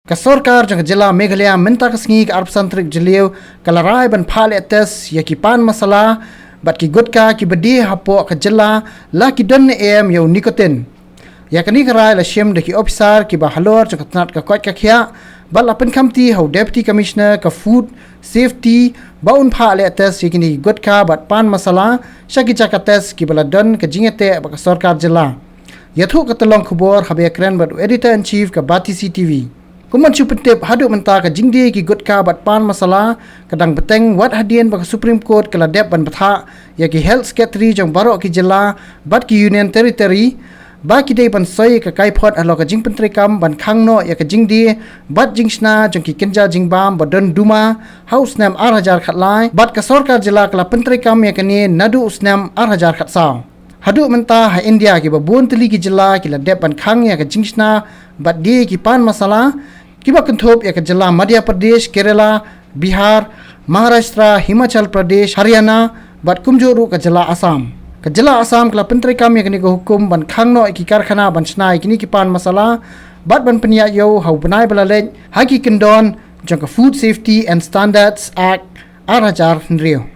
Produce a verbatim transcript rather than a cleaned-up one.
Ka sorkar jong ka jylla Meghalaya mynta ka sngi ka arphew san tarik Jylliew ka la rai ban phah leh test ïa ki pan masala bad ki gutka kiba die hapoh ka jylla la ki don ne em ïa u nicotine. Ïa kane ka rai la shim da ki ophisar kiba halor jong ka tnat ka koit ka khiah bad la pynkhamti ha u Deputy Commissioner ka Food Safety ba un phah leh test ïa kine ki gutka bad pan masala sha ki jaka test kiba la don ka jingïateh bad ka sorkar jylla. Ïathuh ka tyllong khubor haba ïakren bad u Editor in Chief ka Batesi TV. Kum ban shu pyntip, haduh mynta ka jingdie ki gutka bad pan masala ka dang bteng wat hadien ba ka Supreme Court ka la dep ban bthah ïa ki Health Secretary jong baroh ki jylla bad ki Union Territory ba ki dei ban soi ïa ka kaiphod halor ka jingpyntreikam ban khang noh ïa ka jingdie bad jingshna jong ki kynja jingbam ba don duma ha u snem ar hajar khatlai bad ka sorkar jylla ka la pyntreikam ïa kane naduh u snem ar hajar khatsaw. Haduh mynta ha India kiba bun tylli ki jylla ki la dep ban khang ïa ka jingshna bad die ki pan masala kiba kynthup ïa ka jylla Madhya Pradesh, Kerala, Bihar, Maharashtra, Himachal Pradesh, Haryana bad kumjuh ruh ka jylla Assam. Ka jylla Assam ka la pyntreikam ïa kane ka hukum ban khang noh ïa ki karkhana ban shna ïa kine ki pan masala bad ban pynïaid ïew ha u bnai ba la leit ha ki kyndon jong ka Food Safety and Standards Act ar hajar hynriew.